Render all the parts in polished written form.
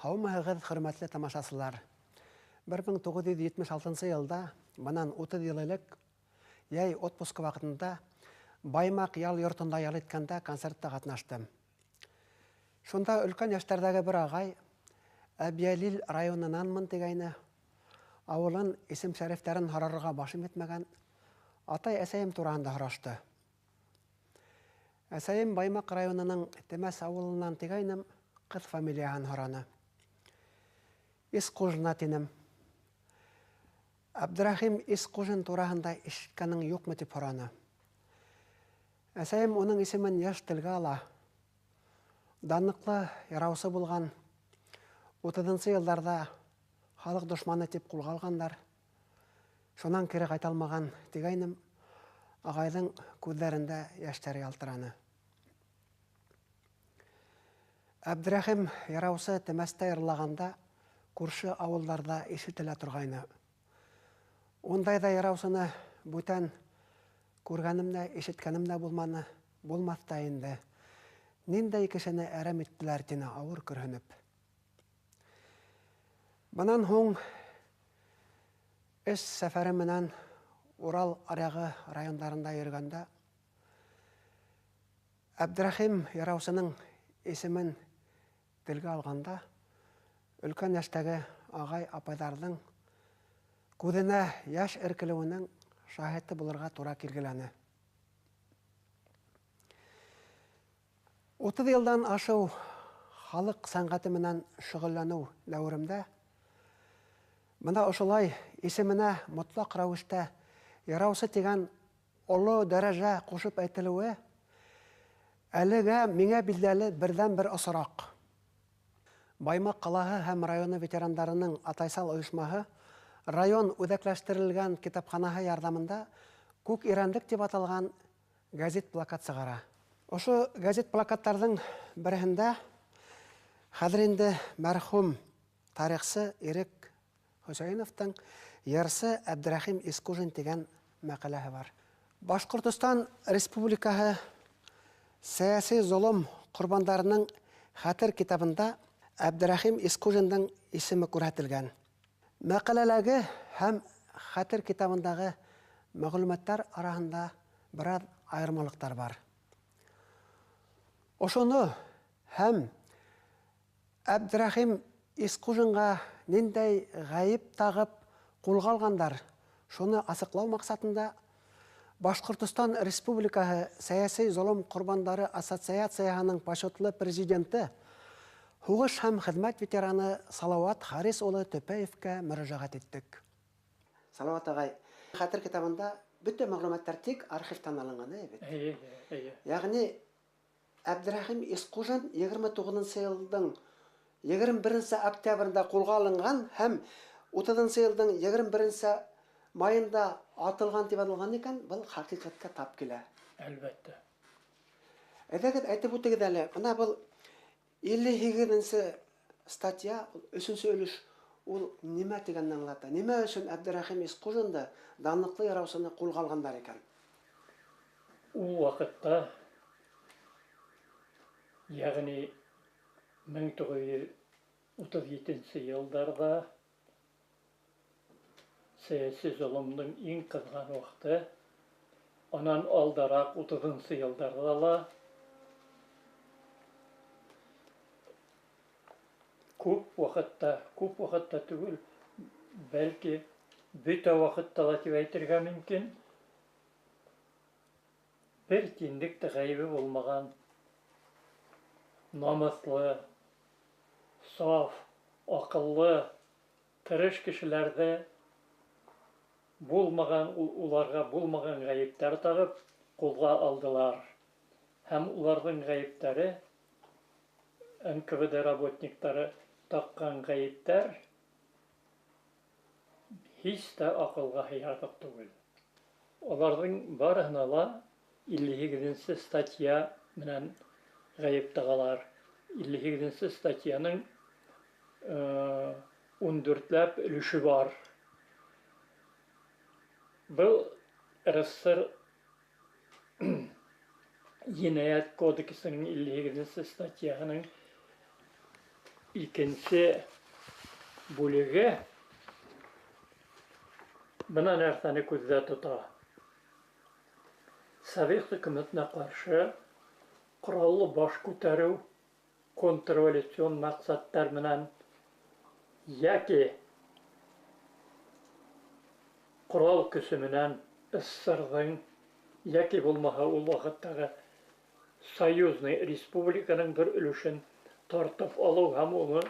Һаумыһығыҙ, хөрмәтле тамашасылар! 1976 йылда, бынан 30 йыл элек, йәй отпускы ваҡытында Баймаҡ ял йортонда ял иткәндә концертта ҡатнаштым. Шунда өлкән йәштәрҙәге бер ағай Әбйәлил районынанмын тигәйне. Ауылын, исем-шәрифтәрен һорарға башым етмәгән. Атай-әсәйем тураһында һорашты. Әсәйем Баймаҡ районының Темәс ауылынан тигәйнем, ҡыҙ фамилияһын һораны. Исҡужина тинем. Әбдрәхим Исҡужин тураһында ишеткәнең юҡмы тип һораны. Әсәйем уның исемен йыш телгә ала. Данлыҡлы яраусы булған. Утыҙынсы йылдарҙа халыҡ дошманы тип ҡулға алғандар. Шунан кире ҡайта алмаған тигәйнем, ағайҙың күҙҙәрендә йәштәр ялтыраны. Әбдрәхим яраусы Темәстә йырлағанда күрше ауылдарҙа ишетелә торғайны. Ундай ҙа яраусыны бүтән күргәнем дә, ишеткәнем дә булманы, булмаҫ та инде. Ниндәй кешене әрәм иттеләр, тине ауыр көрһөнөп. Бынан һуң эш сәфәре менән Урал аръяғы райондарында йөрөгәндә Әбдрәхим яраусының исемен телгә алғанда өлкән йәштәге ағай-апайҙарҙың күҙенә йәш эркелеүенең шаһиты булырға тура килгеләне. 30 йылдан ашыу халыҡ сәнғәте менән шөғөлләнеү дәүеремдә бына ошолай исеменә мотлаҡ рәүештә яраусы тигән оло дәрәжә ҡушып әйтелеүе әлегә миңә билдәле берҙән-бер осраҡ. Баймаҡ ҡалаһы һәм районы ветерандарының Атайсал ойошмаһы район үҙәкләштерелгән китапханаһы ярҙамында Күк ирәндек тип аталған гәзит-плакат сығара. Ошо гәзит-плакаттарҙың береһендә хәҙер инде мәрхүм тарихсы Ирек Хөсәйеновтың Йырсы Әбдрәхим Искужин тигән мәҡәләһе бар. Башҡортостан Республикаһы сәйәси золом ҡорбандарының хәтер китабында Әбдрәхим Искужиндың исеме күрһәтелгән. Мәҡәләләге һәм хәтер китабындағы мәғлүмәттәр араһында бераҙ айырмалыҡтар бар. Ошоно һәм Әбдрәхим Исҡужинға ниндәй ғәйеп тағып ҡулға алғандар, шуны асыҡлау маҡсатында Башҡортостан Республикаһы сәйәси золом ҡорбандары ассоциацияһының почетлы президенты, һуғыш һәм хеҙмәт ветераны Салауат Харис улы Төпәевкә мөрәжәғәт иттек. Салауат ағай, Хәтер китабында бөтә мәғлүмәттәр тик архивтан алынған, әйе бит? Эйе, эйе. Йәғни Әбдрәхим Исҡужин 29-нсы йылдың 21 октябрендә ҡулға алынған һәм 30 йылдың 21 майында атылған тип яҙылған икән, был хәҡиҡәткә тап килә. Әлбәттә. Әйҙәгеҙ, әйтеп үтегеҙ әле, бына был 58-нсе статья, өсөнсө өлөш, ул нимә тигәнне аңлата? Нимә өсөн Әбдрәхим Исҡужинды, данлыҡлы яраусыны ҡулға алғандар икән? Ул ваҡытта, йәғни 1937 йылдарҙа сәйәси золомдың иң ҡыҙған ваҡыты, анан алдараҡ 30-нсы йылдарҙа ла күп ваҡытта, күп ваҡытта түгел, бәлки бөтә ваҡытта ла тип әйтергә мөмкин, бер тинлек тә ғәйебе булмаған намыҫлы, саф, аҡыллы, тырыш кешеләрҙе булмаған, уларға булмаған ғәйептәр тағып ҡулға алдылар. Һәм уларҙың ғәйептәре НКВД работниктары таҡҡан ғәйептәр һис тә аҡылға һыйарлыҡ түгел. Уларҙың барыһына ла 58-нсе статья менән ғәйеп тағалар. 58-нсе статьяның 14-ләп өлөшө бар. Был РСФСР Енәйәт кодексының 58-нсе статьяһының Икенсе бүлеге бына нәрсәне күҙҙә тота. Совет хөкүмәтенә ҡаршы ҡораллы баш күтәреү контрреволюцион маҡсаттар менән йәки ҡорал көсө менән СССРҙың йәки булмаһа ул ваҡыттағы союзный республиканың бер өлөшөн тартып алыу һәм уны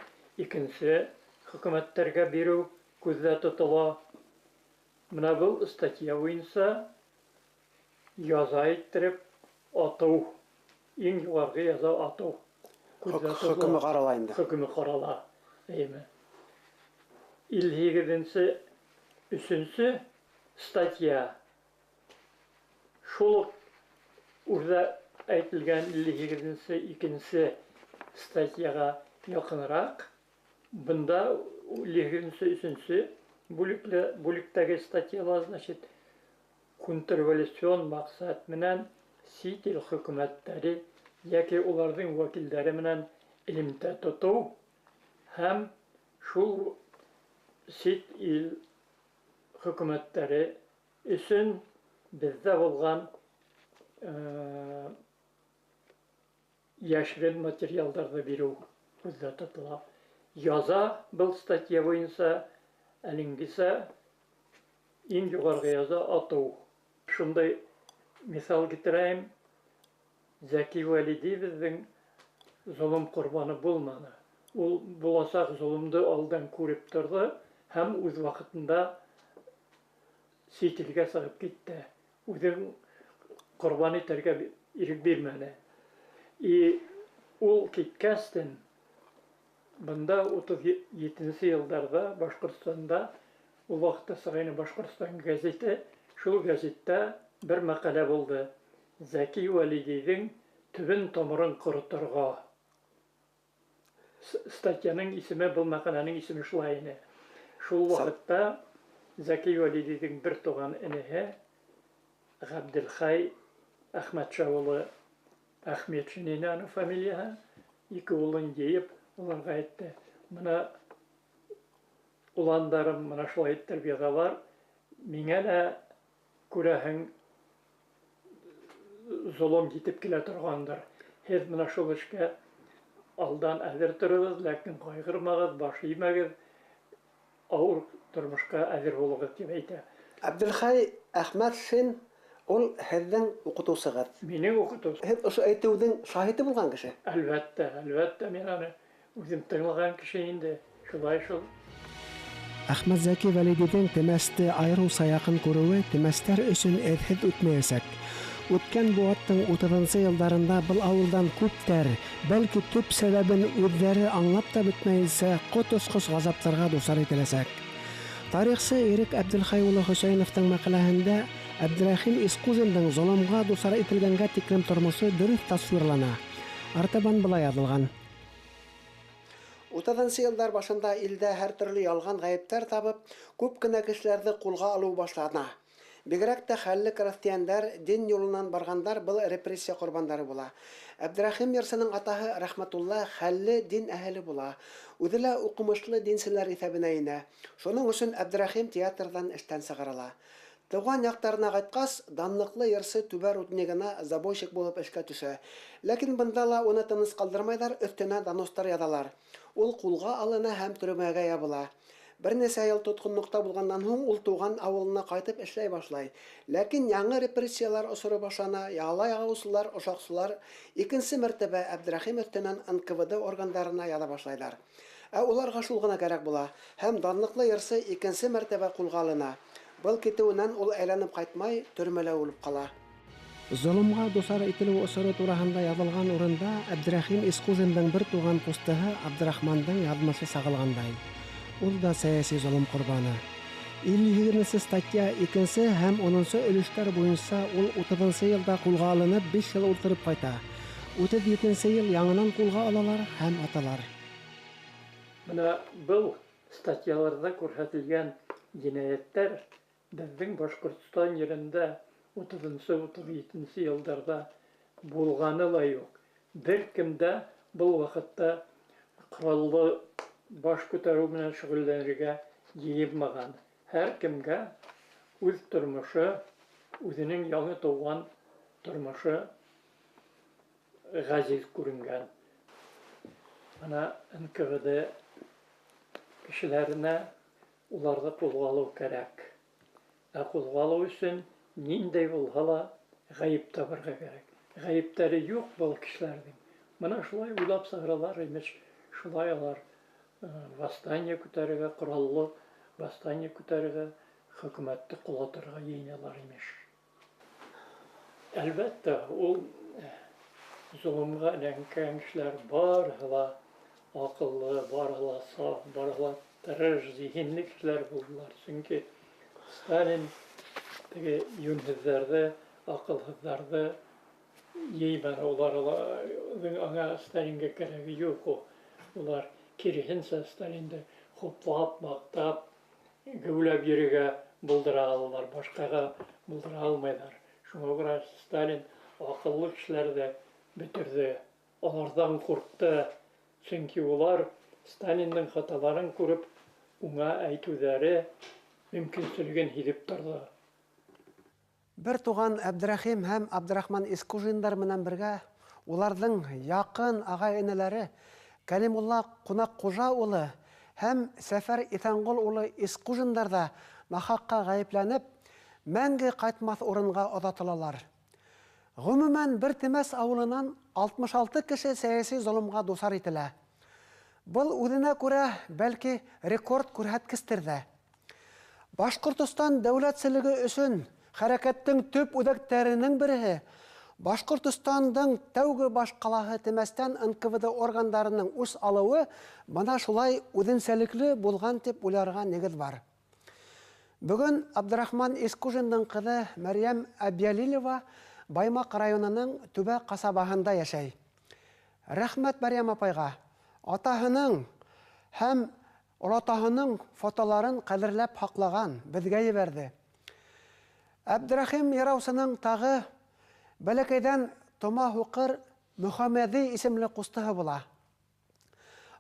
икенсе хөкүмәттәргә биреү күҙҙә тотола. Бына был статья буйынса яза иттереп атыу, иң юғарғы яза атыу күҙҙә тотола. Хөкөмө ҡарала инде. Хөкөмө ҡарала. Эйме. 58-нсе өсөнсө статья шул уҡ үрҙә әйтелгән 58-нсе икенсе статьяға яҡыныраҡ. Бында 58-нсе өсөнсө бүлектәге статьяла, значит, контрреволюцион маҡсат менән сит ил хөкүмәттәре йәки уларҙың вәкилдәре менән элемтә тотоу һәм шул сит ил хөкүмәттәре өсөн беҙҙә булған йәшерен материалдарҙы биреү күҙҙә тотола. Яза был статья буйынса әлеңгесә иң юғарғы яза атыу. Шундай миҫал китерәйем. Зәки Вәлиди беҙҙең золом ҡорбаны булманы. Ул буласаҡ золомдо алдан күреп торҙо һәм үҙ ваҡытында сит илгә сығып китте. Үҙен ҡорбан итергә ирек бирмәне. И ул киткәстен бында 37-нсе йылдарҙа Башҡортостанда ул ваҡытта сығайны Башҡортостан гәзите, шул гәзиттә бер мәҡәлә булды. Зәки Вәлидиҙең төбөн тамырын ҡороторға. Статьяның исеме, был мәҡәләнең исеме шулай ине. Шул ваҡытта Зәки Вәлидиҙең бер туған энеһе Ғәбделхәй Әхмәтша улы Әхмәтшин ине уның фамилияһы. Ике улын йыйып, уларға әйтте: "Бына уландарым бына шулай иттереп яҙалар, миңә лә күрәһең золом етеп килә торғандыр. Һеҙ бына шул эшкә алдан әҙер тороғоҙ, ләкин ҡайғырмағыҙ, баш эймәгеҙ, ауыр тормошҡа әҙер булығыҙ", тип әйтә. Әбделхәй Әхмәтшин ул һеҙҙең уҡытыусығыҙ. Минең уҡытыусым. Һеҙ ошо әйтеүҙең шаһиты булған кеше. Әлбәттә, әлбәттә, мин аны үҙем тыңлаған кеше инде. Шулай шул. Әхмәтзәки Вәлидиҙең Темәсте айырыуса яҡын күреүе темәстәр өсөн эҙһеҙ үтмәйәсәк. Үткән быуаттың 30-нсы йылдарында был ауылдан күптәр, бәлки төп сәбәбен үҙҙәре аңлап та бөтмәйенсә, ҡот осҡос ғазаптарға дусар ителәсәк. Тарихсы Ирек Әбделхәй улы Хөсәйеновтың мәҡәләһендә Әбделрәхим Исҡужиндың золомға дусар ителгәнгә тиклем тормошо дөрөҫ тасвирлана. Артабан былай яҙылған. 30-нсы йылдар башында илдә һәр төрлө ялған ғәйептәр табып, күп кенә кешеләрҙе ҡулға алыу башлана. Бигерәк тә хәлле крәҫтиәндәр, дин юлынан барғандар был репрессия ҡорбандары була. Әбделрәхим йырсының атаһы Рәхмәтулла хәлле дин әһеле була. Үҙе лә уҡымышлы динселәр иҫәбенә инә. Шуның өсөн Әбделрәхим театрҙан эштән сығарыла. Тыуған яҡтарына ҡайтҡас, данлыҡлы йырсы Түбә руднигына забойщик булып эшкә төшә. Ләкин бында ла уны тыныс ҡалдырмайҙар, өҫтөнә доностар яҙалар. Ул ҡулға алына һәм төрмәгә ябыла. Бер нисә йыл тотҡонлоҡта булғандан һуң ул тыуған ауылына ҡайтып эшләй башлай. Ләкин яңы репрессиялар осоро башлана, яла яғыусылар, ошаҡсылар икенсе мәртәбә Әбделрәхим өҫтөнән НКВД органдарына яҙа башлайҙар. Ә уларға шул ғына кәрәк була һәм данлыҡлы йырсы икенсе мәртәбә ҡулға алына. Был китеүенән ул әйләнеп ҡайтмай, төрмәлә үлеп ҡала. Золомға дусар ителеү осоро тураһында яҙылған урында Әбделрәхим Исҡужиндың бер туған ҡустыһы Абдрахмандың яҙмышы сағылғандай. Ул да сәйәси золом ҡорбаны. 58-нсе статья 2-нсе һәм 10-нсы өлөштәр буйынса ул 30-нсы йылда ҡулға алынып 5 йыл ултырып ҡайта. 37-нсе йыл яңынан ҡулға алалар һәм аталар. Бына был статьяларҙа күрһәтелгән енәйәттәр беҙҙең Башҡортостан ерендә 30-нсы, 37-нсе йылдарҙа булғаны ла юҡ. Бер кем дә был ваҡытта Ҡораллы баш күтәреү менән шөғөлләнергә йыйынмаған. Һәр кемгә үҙ тормошо, үҙенең яңы тыуған тормошо ғәзиз күренгән. Бына НКВД кешеләренә уларҙы ҡулға алыу кәрәк. Ә ҡулға алыу өсөн ниндәй булһа ла ғәйеп табырға кәрәк. Ғәйептәре юҡ был кешеләрҙең. Бына шулай уйлап сығаралар, имеш, шулай алар восстание күтәрергә, ҡораллы восстание күтәрергә, хөкүмәтте ҡолатырға йыйыналар, имеш. Әлбәттә, ул золомға эләккән кешеләр барыһы ла аҡыллы, барыһы ла саф, барыһы ла тырыш, зиһенле кешеләр булдылар. Сөнки Сталин теге йүнһеҙҙәрҙе, аҡылһыҙҙарҙы йыйманы, уларҙың аңа Сталинға кәрәге юҡ ул. Улар киреһенсә Сталинды хуплап, маҡтап, геүләп йөрөргә булдыра алалар, башҡаға булдыра алмайҙар. Шуңа күрә Сталин аҡыллы кешеләрҙе бөтөрҙө, уларҙан ҡурҡты. Сөнки улар Сталиндың хаталарын күреп, уңа әйтеүҙәре мөмкинселеген һиҙеп торҙо. Бер туған Әбдрәхим һәм Абдрахман Искужиндар менән бергә уларҙың яҡын ағай-энеләре Кәлимулла Ҡунаҡҡужа улы һәм Сәфәр Иҫәнғол улы Искужиндар ҙа нахаҡҡа ғәйепләнеп, мәңге ҡайтмаҫ урынға оҙатылалар. Ғөмүмән, бер Темәс ауылынан 66 кеше сәйәси золомға дусар ителә. Был үҙенә күрә, бәлки, рекорд күрһәткестер ҙә. Башҡортостан дәүләтселеге өсөн хәрәкәттең төп үҙәктәренең береһе Башҡортостандың тәүге баш ҡалаһы Темәстән НКВД органдарының үс алыуы бына шулай үҙенсәлекле булған тип уйларға нигеҙ бар. Бөгөн Абдрахман Искужиндың ҡыҙы Мәрйәм Әбйәлилова Баймаҡ районының Түбә ҡасабаһында йәшәй. Рәхмәт Мәрйәм апайға. Атаһының һәм олатаһының фотоларын ҡәҙерләп һаҡлаған, беҙгә ебәрҙе. Әбдрәхим Яраусының тағы бәләкәйҙән тома һуҡыр Мөхәммәҙи исемле ҡустыһы була.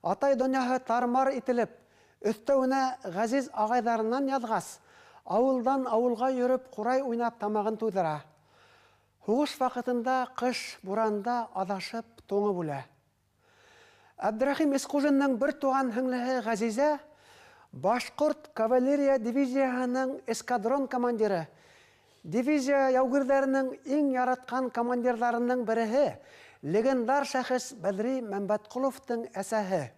Атай донъяһы тармар ителеп, өҫтәүенә ғәзиз ағайҙарынан яҙғас, ауылдан ауылға йөрөп ҡурай уйнап тамағын туйҙыра. Һуғыш ваҡытында ҡыш буранда аҙашып туңып үлә. Әбдрәхим Искужиндың бер туған һеңлеһе Ғәзизә Башҡорт кавалерия дивизияһының эскадрон командиры, дивизия яугирҙәренең иң яратҡан командирҙарының береһе, легендар шәхес Бәҙри Мәмбәтҡоловтың әсәһе.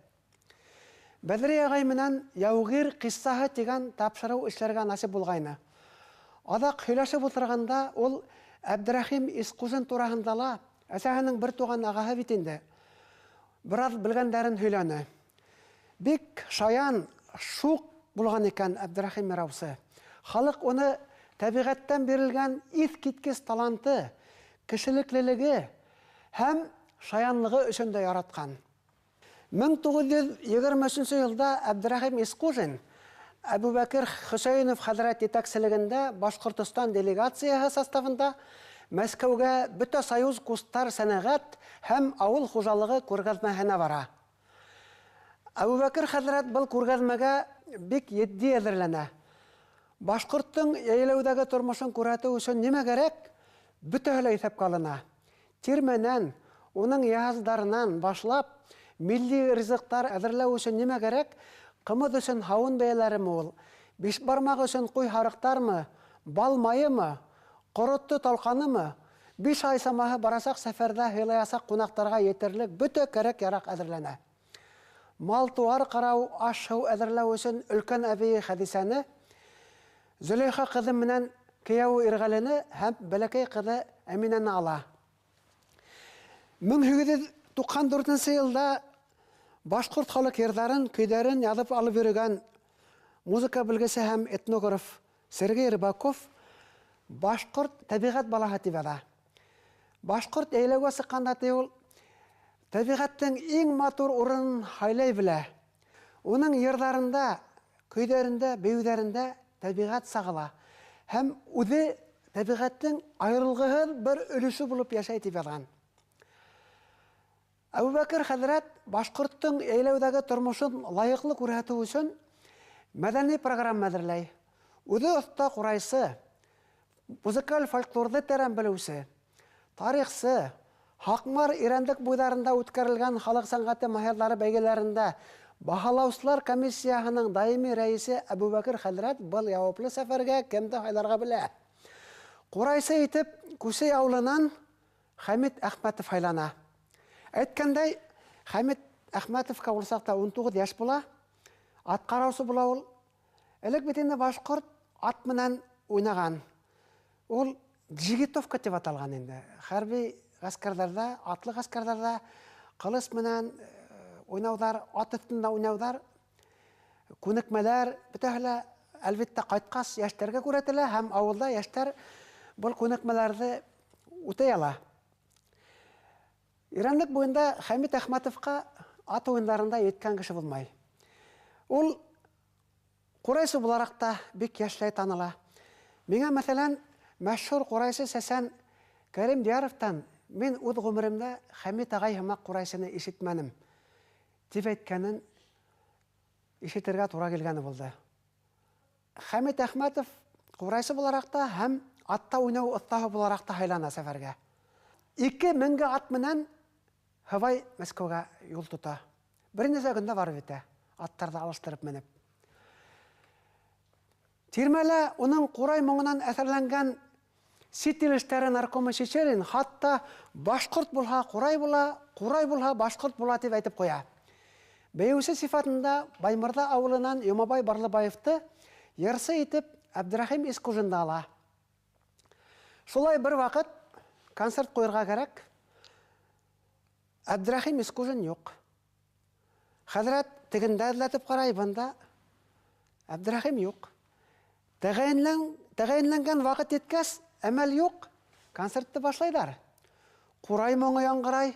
Бәҙри ағай менән яугир ҡиссаһы тигән тапшырыу эшләргә насип булғайны. Аҙаҡ һөйләшеп ултырғанда ул Әбдрәхим Искужин тураһында ла, әсәһенең бер туған ағаһы бит инде, бер аҙ белгәндәрен һөйләне. Бик шаян, шуҡ булған икән Әбдрәхим Мираусы. Халыҡ уны тәбиғәттән бирелгән иҫ киткес таланты, кешелеклелеге һәм шаянлығы өсөн дә яратҡан. 1923 йылда Әбдрәхим Искужин Әбүбәкер Хөсәйенов хәҙрәт етәкселегендә Башҡортостан делегацияһы составында Мәскәүгә бөтә союз кустар сәнәғәт һәм ауыл хужалығы күргәҙмәһенә бара. Әбүбәкер хәҙрәт был күргәҙмәгә бик етди әҙерләнә. Башҡорттоң йәйләүҙәге тормошон күрһәтеү өсөн нимә кәрәк, бөтәһе лә иҫәпкә алына. Тирмәнән, уның йыһаздарынан башлап, милли ризыҡтар әҙерләү өсөн нимә кәрәк, ҡымыҙ өсөн һауын бейәләреме ул, бишбармаҡ өсөн ҡуй һарыҡтармы, бал майымы, ҡоротто талҡанымы, 5 ай самаһы барасаҡ сәфәрҙә һыйлаясаҡ ҡунаҡтарға етерлек бөтә кәрәк-яраҡ әҙерләнә. Мал-тыуар ҡарау, аш-һыу әҙерләү өсөн өлкән әбейе Хәҙисәне, Зөләйха ҡыҙы менән кейәүе Ирғәлене һәм бәләкәй ҡыҙы Әминәне ала. 1894 йылда башҡорт халыҡ йырҙарын, көйҙәрен яҙып алып йөрөгән музыка белгесе һәм этнограф Сергей Рыбаков башҡорт тәбиғәт балаһы тип яҙа. Башҡорт йәйләүгә сыҡҡанда ти ул тәбиғәттең иң матур урынын һайлай белә. Уның йырҙарында, көйҙәрендә, бейеүҙәрендә тәбиғәт сағыла һәм үҙе тәбиғәттең айырылғыһыҙ бер өлөшө булып йәшәй тип яҙған. Әбүбәкер хәҙрәт башҡорттоң йәйләүҙәге тормошон лайыҡлы күрһәтеү өсөн мәҙәни программа әҙерләй. Үҙе оҫта ҡурайсы, музыкаль фольклорҙы тәрән белеүсе, тарихсы, Һаҡмар Ирәндек буйҙарында үткәрелгән халыҡ сәнғәте маһирҙары бәйгеләрендә баһалаусылар комиссияһының даими рәйесе Әбүбәкер хәҙрәт был яуаплы сәфәргә кемде һайларға белә. Ҡурайсы итеп Күсей ауылынан Хәмит Әхмәтов һайлана. Әйткәндәй, Хәмит Әхмәтовҡа ул саҡта 19 йәш була, ат ҡараусы була ул. Элек бит инде башҡорт ат менән уйнаған. Ул джигитовка тип аталған инде. Хәрби ғәскәрҙәрҙә, атлы ғәскәрҙәрҙә ҡылыс менән уйнауҙар, ат өҫтөндә уйнауҙар, күнекмәләр бөтәһе лә, әлбиттә, ҡайтҡас йәштәргә күрһәтелә һәм ауылда йәштәр был күнекмәләрҙе үтәй ала. Ирәндек буйында Хәмит Әхмәтовҡа ат уйындарында еткән кеше булмай. Ул ҡурайсы булараҡ та бик йәшләй таныла. Миңә, мәҫәлән, мәшһүр ҡурайсы сәсән Кәрим Дияровтан мин үҙ ғүмеремдә Хәмит ағай һымаҡ ҡурайсыны ишетмәнем тип әйткәнен ишетергә тура килгәне булды. Хәмит Әхмәтов ҡурайсы булараҡ та һәм атта уйнау оҫтаһы булараҡ та һайлана сәфәргә. 2 меңгә ат менән Һыбай Мәскәүгә юл тота. Бер нисә көндә барып етә, аттарҙы алыштырып менеп. Тирмәлә уның ҡурай моңонан әҫәрләнгән сит ил эштәре наркомы Чечерин хатта башҡорт булһа ҡурай була, ҡурай булһа башҡорт була тип әйтеп ҡуя. Бейеүсе сифатында Баймырҙа ауылынан Йомабай Барлыбаевты йырсы итеп Әбдерәхим Искужинды ала. Шулай бер ваҡыт концерт ҡуйырға кәрәк. Әбдерәхим Искужин юҡ. Хәҙрәт тегендә эҙләтеп ҡарай, бында Әбдерәхим юҡ. Тәғәйенләнгән ваҡыт еткәс, әмәл юҡ, концертты башлайҙар. Ҡурай моңо яңғырай,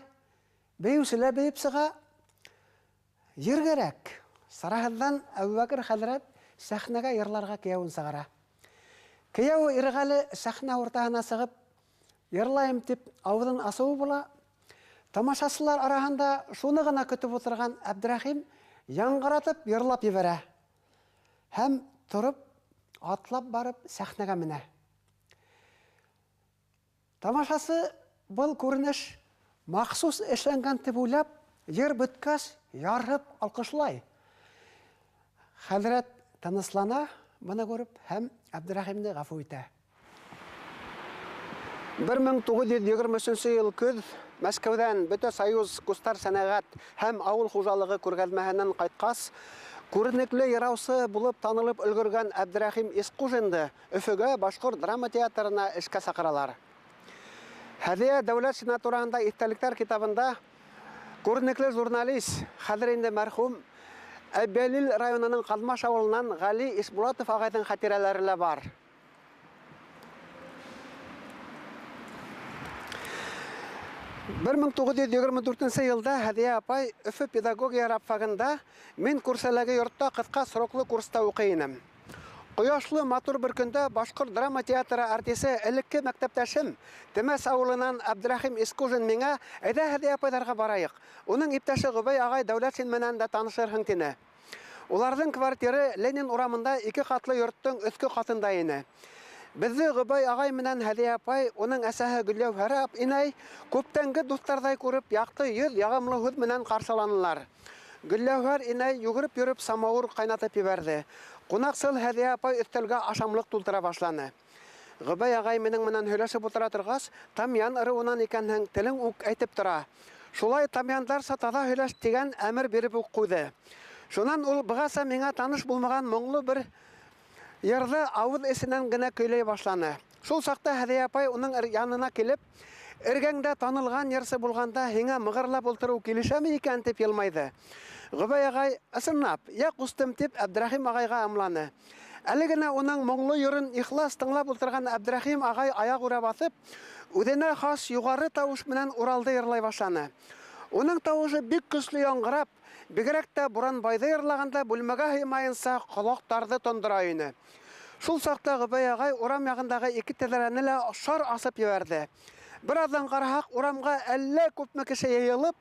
бейеүсе лә бейеп сыға. Йыр кәрәк. Сараһыҙҙан Әбүбәкер хәҙрәт сәхнәгә йырларға кейәүен сығара. Кейәүе Ирғәле сәхнә уртаһына сығып, йырлайым тип ауыҙын асыуы була. Тамашасылар араһында шуны ғына көтөп ултырған Әбдерәхим яңғыратып йырлап ебәрә. Һәм тороп, атлап барып сәхнәгә менә. Тамашасы был күренеш махсус эшләнгән тип уйлап, йыр бөткәс, ярһып алҡышлай. Хәҙрәт тыныслана быны күреп һәм Әбдерәхимде ғәфү итә. 1923 йыл көҙ Мәскәүҙән Бөтә Союз Кустар сәнәғәт һәм ауыл хужалығы күргәҙмәһенән ҡайтҡас, күренекле йыраусы булып танылып өлгөргән Әбдерәхим Искужинды Өфөгә Башҡорт драма театрына эшкә саҡыралар. Һәҙиә Дәүләтшина тураһында иҫтәлектәр китабында күренекле журналист, хәҙер инде мәрхүм, Әбйәлил районының Ҡаҙмаш ауылынан Ғәли Ишбулатов ағайҙың хәтирәләре лә бар. 1924 йылда Һәҙиә апай Өфө педагогия рабфагында мин Күрсәләге йортта ҡыҫҡа сроклы курста уҡый инем. Ҡояшлы матур бер көндә Башҡорт драма театры артисы элекке мәктәптәшем Темәс ауылынан Әбдерәхим Искужин миңә: "Әйҙә, Һәҙиә апайҙарға барайыҡ. Уның иптәше Ғөбәй ағай Дәүләтшин менән дә танышырһың", тине. Уларҙың квартиры Ленин урамында 2 ҡатлы йорттоң өҫкө ҡатында ине. Беҙҙе Ғөбәй ағай менән Һәҙиә апай, уның әсәһе Гөлйәүһәрә инәй күптәнге дуҫтарҙай күреп, яҡты йөҙ, яғымлы һүҙ менән ҡаршыланылар. Гөлйәүһәр инәй йүгереп йөрөп самауыр ҡайнатып ебәрҙе. Ҡунаҡсыл Һәҙиә апай өҫтәлгә ашамлыҡ тултыра башланы. Ғөбәй ағай минең менән һөйләшеп ултыра торғас, Тамъян ырыуынан икәнһең, телең үк әйтеп тора. Шулай тамъяндарса таҙа һөйләш тигән әмер биреп үк ҡуйҙы. Шунан ул бығаса миңә таныш булмаған моңло бер йырҙы ауыҙ эсенән генә көйләй башланы. Шул саҡта Һәҙиә апай уның янына килеп, эргәңдә танылған йырсы булғанда һиңә мығырлап ултырыу килешәме икән тип йылмайҙы. Ғөбәй ағай, ысынлап, йә ҡустым тип Әбдерәхим ағайға ымланы. Әле генә уның моңло йырын ихлас тыңлап ултырған Әбдерәхим ағай аяғүрә баҫып, үҙенә хас юғары тауыш менән Уралды йырлай башланы. Уның тауышы бик көслө яңғырап, бигерәк тә Буранбайҙы йырлағанда бүлмәгә һыймайынса ҡолаҡтарҙы тондора ине. Шул саҡта Ғөбәй ағай урам яғындағы 2 тәҙрәне лә шар асып ебәрҙе. Бераҙҙан ҡараһаҡ, урамға әллә күпме кеше йыйылып,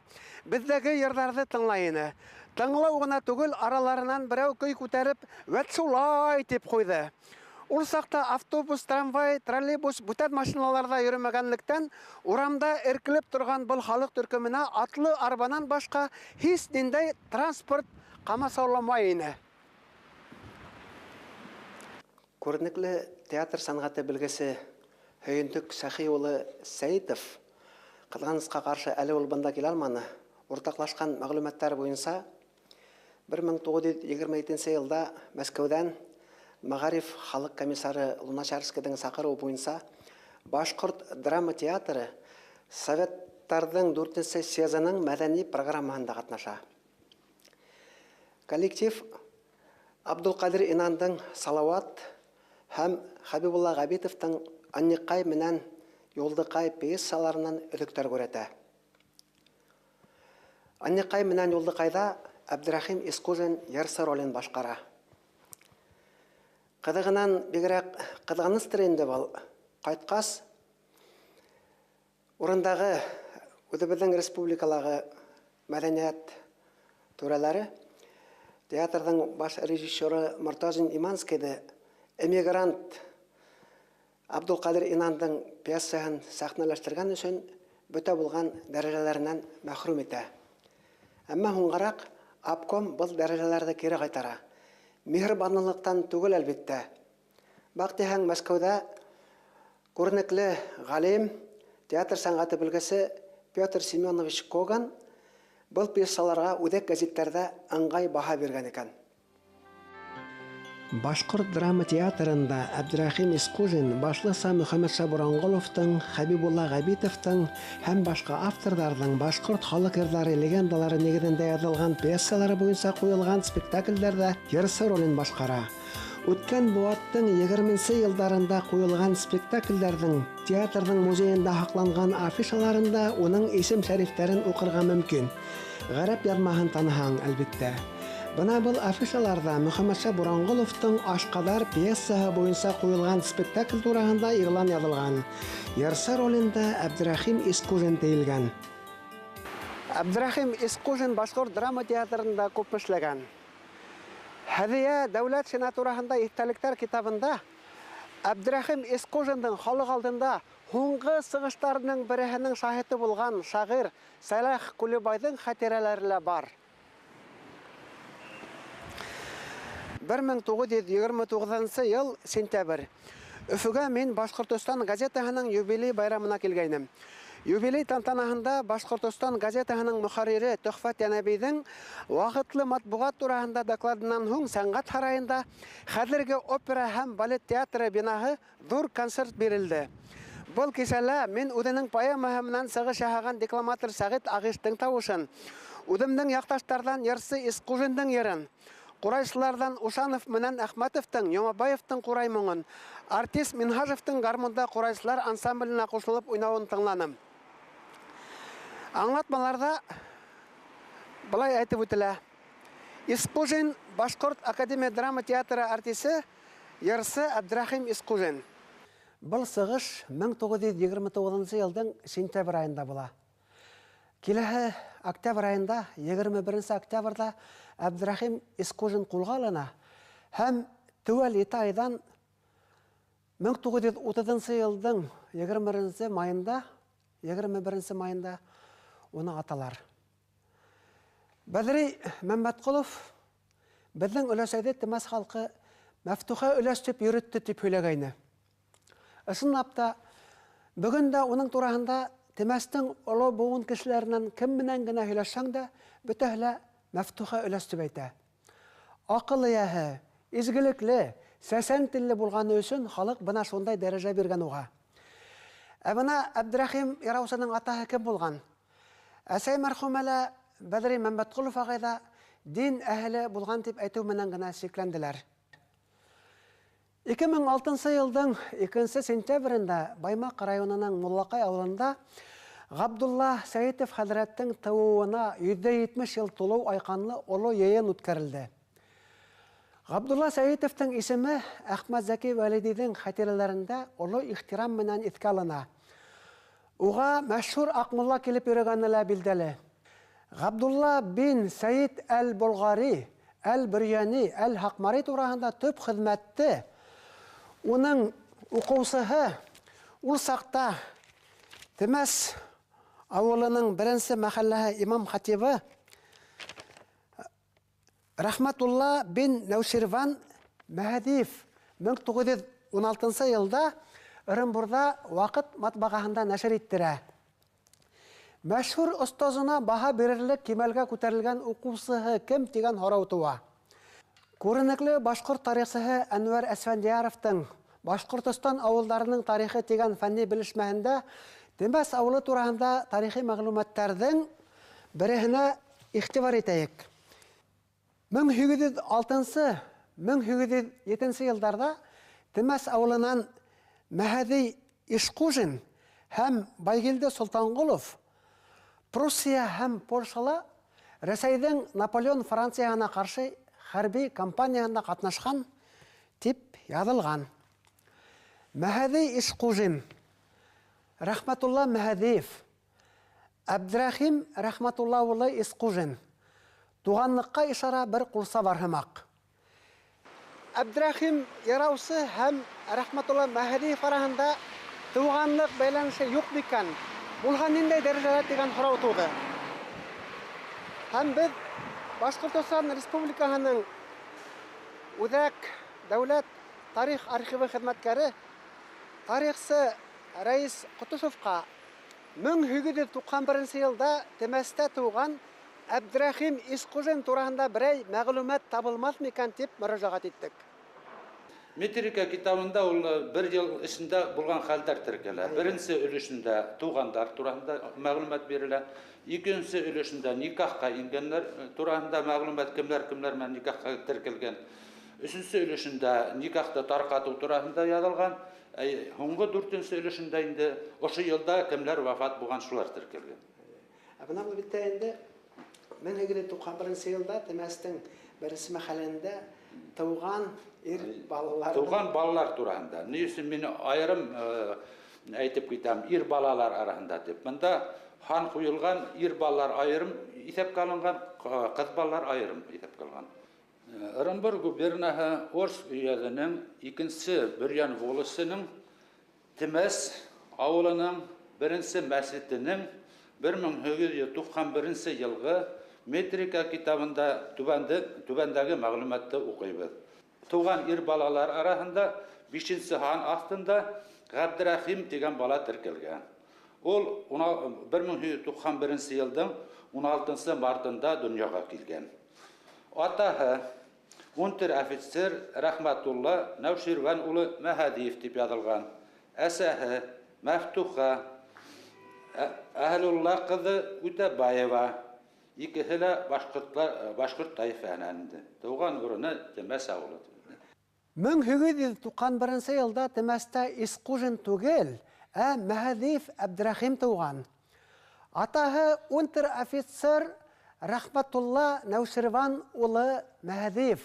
беҙҙәге йырҙарҙы тыңлай ине. Тыңлау ғына түгел, араларынан берәү көй күтәреп, "Вәт шулай" тип ҡуйҙы. Ул саҡта автобус, трамвай, троллейбус, бүтән машиналарҙа йөрөмәгәнлектән, урамда эркелеп торған был халыҡ төркөмөнә атлы арбанан башҡа һис ниндәй транспорт ҡамасауламай ине. Күренекле театр сәнғәте белгесе Һөйөндөк Сәхи улы Сәйитов, ҡыҙғанысҡа ҡаршы әле ул бында килә алманы, уртаҡлашҡан мәғлүмәттәр буйынса 1927 йылда Мәскәүҙән Мәғариф халыҡ комиссары Луначарскийҙың саҡырыуы буйынса Башҡорт драма театры Советтарҙың 4-нсе съезының мәҙәни программаһында ҡатнаша. Коллектив Абдулҡадир Инандың «Салауат» һәм Хәбибулла Ғәбитовтың «Анниҡай» менән «Юлдыҡай» пьесаларынан өҙөктәр күрһәтә. «Анниҡай» менән «Юлдыҡайҙа» Әбдрәхим Исҡужин йырсы ролен башҡара. Ҡыҙығынан бигерәк ҡыҙғаныстыр инде был. Ҡайтҡас, урындағы үҙебеҙҙең республикалағы мәҙәниәт түрәләре театрҙың баш режиссеры Мортазин Иманскийҙы эмигрант Абдулҡадир Инандың пьесаһын сәхнәләштергән өсөн бөтә булған дәрәжәләренән мәхрүм итә. Әммә һуңғараҡ обком был дәрәжәләрҙе кире ҡайтара. Миһырбанлылыҡтан түгел, әлбиттә. Баҡтиһәң, Мәскәүҙә күренекле ғалим, театр сәнғәте белгесе Петр Семенович Коган был пьесаларға үҙәк гәзиттәрҙә ыңғай баһа биргән икән. Башҡорт драма театрында Әбдрәхим Исҡужин башлыса Мөхәммәтша Буранғоловтың, Хәбибулла Ғәбитовтың һәм башҡа авторҙарҙың башҡорт халыҡ йырҙары легендалары нигеҙендә яҙылған пьесалары буйынса ҡуйылған спектаклдәрҙә йырсы ролен башҡара. Үткән быуаттың 20-нсе йылдарында ҡуйылған спектаклдәрҙең театрҙың музейында һаҡланған афишаларында уның исем-шәрифтәрен уҡырға мөмкин. Ғәрәп яҙмаһын таныһаң, әлбиттә. Бына был афишаларҙа Мөхәммәтша Буранғоловтың «Ашҡаҙар» пьесаһы буйынса ҡуйылған спектакль тураһында иғлан яҙылған. Йырсы ролендә Әбдрәхим Исҡужин тейелгән. Әбдрәхим Исҡужин Башҡорт драма театрында күп эшләгән. Һәҙиә Дәүләтшина тураһында иҫтәлектәр китабында Әбдрәхим Исҡужиндың халыҡ алдында һуңғы сығыштарының береһенең шаһиты булған шағир Сәләх Күлебайҙың хәтирәләре лә бар. 1929 йыл сентябрь. Өфөгә мин Башҡортостан газетаһының юбилей байрамына килгәйнем. Юбилей тантанаһында Башҡортостан газетаһының мөхәррире Төхфәт Йәнәбиҙең ваҡытлы матбуғат тураһында докладынан һуң сәнғәт һарайында хәҙерге опера һәм балет театры бинаһы ҙур концерт бирелде. Был кисәлә мин үҙенең поэмаһы менән сығыш яһаған декламатор Сәғит Ағиштың тауышын, үҙемдең яҡташтарҙан йырсы Исҡужиндың йырын, ҡурайсыларҙан Ушанов менән Әхмәтовтың, Йомабаевтың ҡурай моңон, артист Минһажевтың гармунда ҡурайсылар ансамбленә ҡушылып уйнауын тыңланым. Аңлатмаларҙа былай әйтеп үтелә: Исҡужин Башҡорт академия драма театры артисы, йырсы Әбдрәхим Исҡужин. Был сығыш 1929 йылдың сентябрь айында була. Киләһе октябрь айында, 21 октябрҙа Әбдрәхим Исҡужин ҡулға алына һәм теүәл 7 айҙан 1930 йылдың 21 майында, 21 майында уны аталар. Бәҙри Мәмәтҡолов беҙҙең өләсәйҙе Темәс халҡы Мәфтүхә өләс тип йөрөттө тип һөйләгәйне. Ысынлап та, бөгөн дә уның тураһында Темәстең оло быуын кешеләренән кем менән генә һөйләшһәң дә, бөтәһе лә Мәфтүхә өләс тип әйтә. Аҡыл эйәһе, изгелекле, сәсән телле булғаны өсөн халыҡ бына шундай дәрәжә биргән уға. Ә бына Әбдрәхим Яраусының атаһы кем булған? Әсәй мәрхүмә лә Бәҙри Мәмәтҡолов ағай ҙа дин әһеле булған тип әйтеү менән генә сикләнделәр. 2006 йылдың 2 сентябрендә Баймаҡ районының Муллаҡай ауылында Ғабдулла Сәйетов хәҙрәттең тыуыуына 170 йыл тулыу айҡанлы оло йыйын үткәрелде. Ғабдулла Сәйетовтың исеме Әхмәт Зәки Вәлидиҙең хәтирәләрендә оло ихтирам менән иҫкә алына. Уға мәшһүр Аҡмулла килеп йөрөгәне лә билдәле. Ғабдулла бин Сәйид әл-Болғари, әл-Бөрйәни, әл-Һаҡмари тураһында төп хеҙмәтте уның уҡыусыһы ул саҡта Темәс ауылының беренсе мәхәлләһе имам хатибы Рәхмәтулла бин Нәүширван Мәһәдиев 1916 йылда Ырымбурҙа Ваҡыт матбағаһында нәшер иттерә. Мәшһүр остазына баһа бирерлек кимәлгә күтәрелгән уҡыусыһы кем тигән һорау тыуа. Күренекле башҡорт тарихсыһы Әнүәр Әсфәндиәровтың Башҡортостан ауылдарының тарихы тигән фәнни белешмәһендә Темәс ауылы тураһында тарихи мәғлүмәттәрҙең береһенә иғтибар итәйек. 1806-1807 йылдарҙа Темәс ауылынан Мәһәҙи Ишҡужин һәм Байгилде Солтанғолов Пруссия һәм Польшала Рәсәйҙең Наполеон Францияһына ҡаршы хәрби кампанияһында ҡатнашҡан тип яҙылған. Мәһәҙи Ишҡужин, Рәхмәтулла Мәһәҙиев, Әбдрәхим Рәхмәтулла улы Исҡужин. Туғанлыҡҡа ишара бер ҡулса бар һымаҡ. Әбдрәхим йыраусы һәм Рәхмәтулла Мәһәҙиев араһында туғанлыҡ бәйләнеше юҡ микән? Булһа ниндәй дәрәжәлә тигән һорау тыуҙы. Һәм беҙ Башҡортостан Республикаһының Үҙәк дәүләт тарих архивы хеҙмәткәре тарихсы Рәис Ҡотошовҡа 1891 йылда Темәстә тыуған Әбдрәхим Исҡужин тураһында берәй мәғлүмәт табылмаҫ микән тип мөрәжәғәт иттек. Метрика китабында ул бер йыл эсендә булған хәлдәр теркәлә. Беренсе өлөшөндә туғандар тураһында мәғлүмәт бирелә. Икенсе өлөшөндә никахҡа ингәннәр тураһында мәғлүмәт, кемдәр-кемдәр менән никахҡа теркәлгән. Өсөнсө өлөшөндә никахты тарҡатыу тураһында яҙылған. Һуңғы дүртенсе өлөшөндә инде ошо йылда кемдәр вафат булған шулар теркәлгән. Ә бына был бит инде 1891 йылда Темәстең беренсе мәхәлләһендә тыуған ир балалар. Тыуған балалар тураһында. Ни өсөн мин айырым әйтеп китәм, ир балалар араһында тип. Бында һан ҡуйылған ир балалар айырым иҫәпкә алынған, ҡыҙ балалар айырым иҫәпкә алынған. Ырымбур губернаһы Орск өйәҙенең икенсе Бөрйән волосының Темәс ауылының беренсе мәсетенең 1891 йылғы метрика китабында түбәндәге мәғлүмәтте уҡыйбыҙ. Тыуған ир балалар араһында бишенсе һан аҫтында Ғәбдрәхим тигән бала теркәлгән. Ул 1891 йылдың 16 мартында донъяға килгән. Атаһы унтер-офицер Рәхмәтулла Нәүширвән улы Мәһәдиев тип яҙылған. Әсәһе Мәфтуха Әһлулла ҡыҙы Үтәбаева. Икеһе лә башҡорт тайфаһынан инде. Тыуған урыны Темәс ауылы. 1891 йылда Темәстә Исҡужин түгел, ә Мәһәҙиев Әбдрәхим тыуған. Атаһы унтер-офицер Рәхмәтулла Нәүширван улы Мәһәҙиев.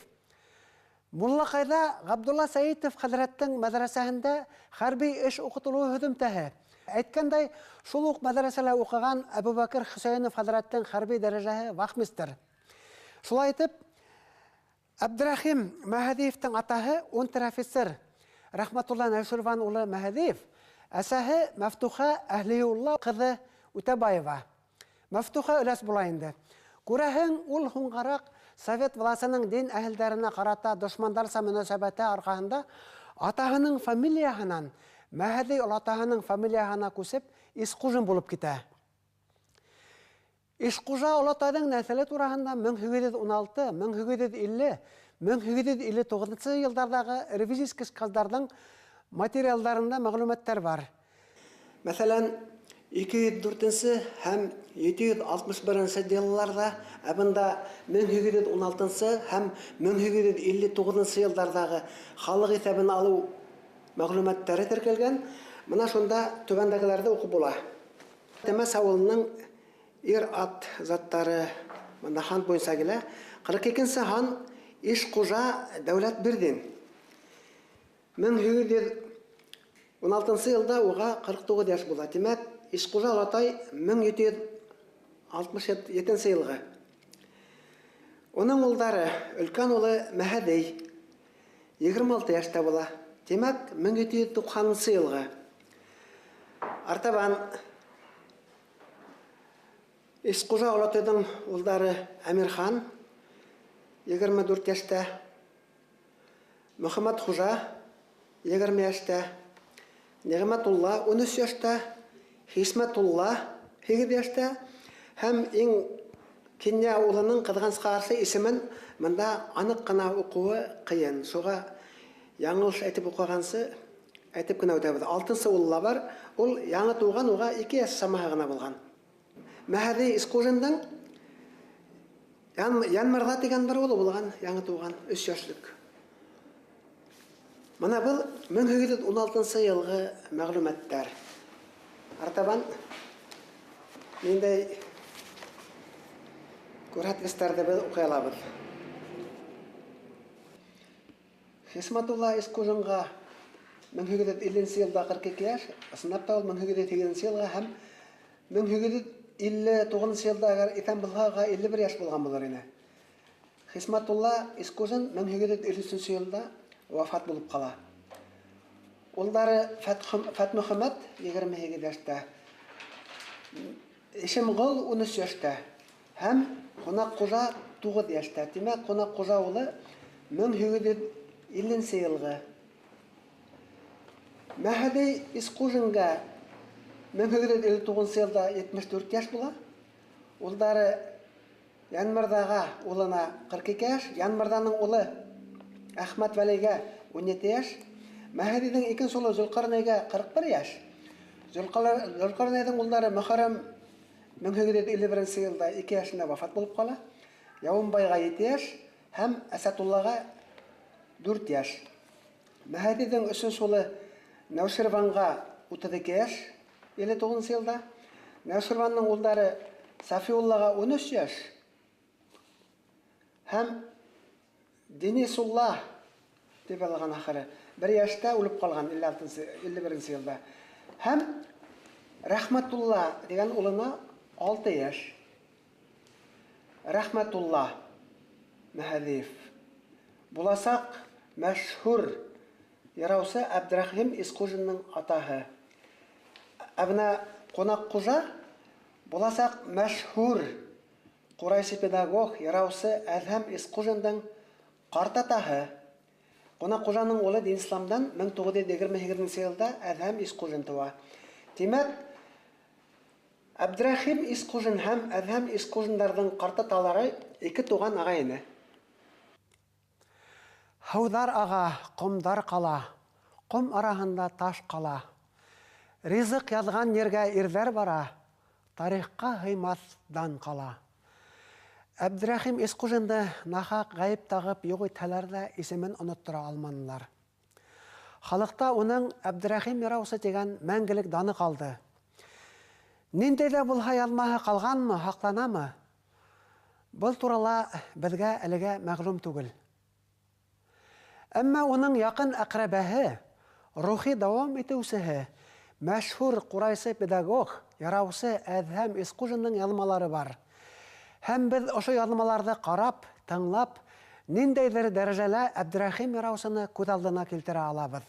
Муллаҡайҙа Ғабдулла Сәйитов хәҙрәттең мәҙрәсәһендә хәрби эш уҡытылыуы һөҙөмтәһе. Әйткәндәй, шул уҡ мәҙрәсәлә уҡыған Әбүбәкер Хөсәйенов хәҙрәттең хәрби дәрәжәһе вахмистр. Шулай итеп, Әбдрәхим Мәһәҙиевтең атаһы унтер-офицер Рәхмәтулла Нәүширван улы Мәһәҙиев, әсәһе Мәфтуха Әһлиулла ҡыҙы Үтәбаева. Мәфтуха өләс була инде. Күрәһең, ул һуңғараҡ совет власының дин әһелдәренә ҡарата дошмандарса мөнәсәбәте арҡаһында атаһының фамилияһынан Мәһәҙи олатаһының фамилияһына күсеп Исҡужин булып китә. Ишҡужа олатайҙың нәҫеле тураһында 1816, 1850, 1859 йылдарҙағы ревизийский сказдарҙың материалдарында мәғлүмәттәр бар. Мәҫәлән, 204 һәм 761 йылларҙа, ә бында 1816 һәм 1859 йылдарҙағы халыҡ иҫәбен алыу мәғлүмәттәре теркәлгән. Бына шунда түбәндәгеләрҙе уҡып була. Темәс ауылының ир-ат заттары бында һан буйынса килә. 42 һан Ишҡужа Дәүләтбирҙин. 1816 йылда уға 49 йәш була. Тимәк, Исҡужа олатай 1767 йылғы. Уның улдары, өлкән улы Мәһәҙей 26 йәштә була. Тимәк, 1790 йылғы. Артабан Исҡужа олатайҙың улдары Әмирхан 24 йәштә, Мөхәммәт Хужа 20 йәштә, Ниғмәтулла 13 йәштә, Хисмәтулла 8 йәштә һәм иң кинйә улының ҡыҙғанысҡа ҡаршы исемен бында аныҡ ҡына уҡыуы ҡыйын. Шуға яңылыш әйтеп уҡығансы әйтеп кенә үтәбеҙ. 6-нсы улы ла бар, ул яңы тыуған, уға 2 йәш самаһы ғына булған. Мәһәҙей Исҡужиндың Янмырҙа тигән бер улы булған, яңы тыуған, 3 йәшлек. Мына был 1816 йылғы мәғлүмәттәр. Артабан ниндәй күрһәткестәрҙе беҙ уҡый алабыҙ. Хисмәтулла Исҡужинға 1850 йылда 42 йәш, ысынлап та ул 1808 йылға һәм 1859 йылда әгәр иҫән булһа, уға 51 йәш булған булыр ине. Хисмәтулла Исҡужин 1853 йылда вафат булып ҡала. Улдары Фәтмөхәмәт 28 йәштә, Ишемғол 13 йәштә һәм Ҡунаҡ Хужа 9 йәштә. Тимәк, Ҡунаҡ Хужа улы 1850 йылғы. Мәһәҙей Исҡужинға 1859 йылда 74 йәш була. Улдары Янмырҙаға улына 42 йәш, Янмырҙаның улы Әхмәт Вәлейгә 17 йәш, Мәһәҙейҙең икенсе улы Зөлҡәрнәйгә 41 йәш. Зөлҡәрнәйҙең улдары Мөхәррәм 1851 йылда 2 йәшендә вафат булып ҡала. Яуымбайға 7 йәш һәм Әсәтуллаға 4 йәш. Мәһәҙейҙең өсөнсө улы Нәүширванға 32 йәш, 59 йылда. Нәүширвандың улдары Сафиуллаға 13 йәш һәм Денисулла тип алған ахыры 1 йәштә үлеп ҡалған 51 йылда. Һәм Рәхмәтулла тигән улына 6 йәш. Рәхмәтулла Мәһәҙиев буласаҡ мәшһүр йыраусы Әбдрәхим Исҡужиндың атаһы. Ә бына Ҡунаҡ Хужа буласаҡ мәшһүр ҡурайсы педагог йыраусы Әҙһәм Исҡужиндың ҡартатаһы. Ҡунаҡ Хужаның улы Динисламдан 1928 йылда Әҙһәм Исҡужин тыуа. Тимәк, Әбдрәхим Исҡужин һәм Әҙһәм Исҡужиндарҙың ҡартаталары ике туған ағай-эне. Һыуҙар аға, ҡомдар ҡала, ҡом араһында таш ҡала. Ризыҡ яҙған ергә ирҙәр бара, тарихҡа һыймаҫ дан ҡала. Әбдрәхим Исҡужинды нахаҡ ғәйеп тағып юҡ итһәләр ҙә исемен оноттора алманылар. Халыҡта уның Әбдрәхим йыраусы тигән мәңгелек даны ҡалды. Ниндәй ҙә булһа яҙмаһы ҡалғанмы, һаҡланамы? Был турала беҙгә әлегә мәғлүм түгел. Әммә уның яҡын әҡрәбәһе, рухи дауам итеүсеһе, мәшһүр ҡурайсы педагог, йыраусы Әҙһәм Исҡужиндың яҙмалары бар. Һәм беҙ ошо яҙмаларҙы ҡарап, тыңлап, ниндәйҙер дәрәжәлә Әбдрәхим йыраусыны күҙ алдына килтерә алабыҙ.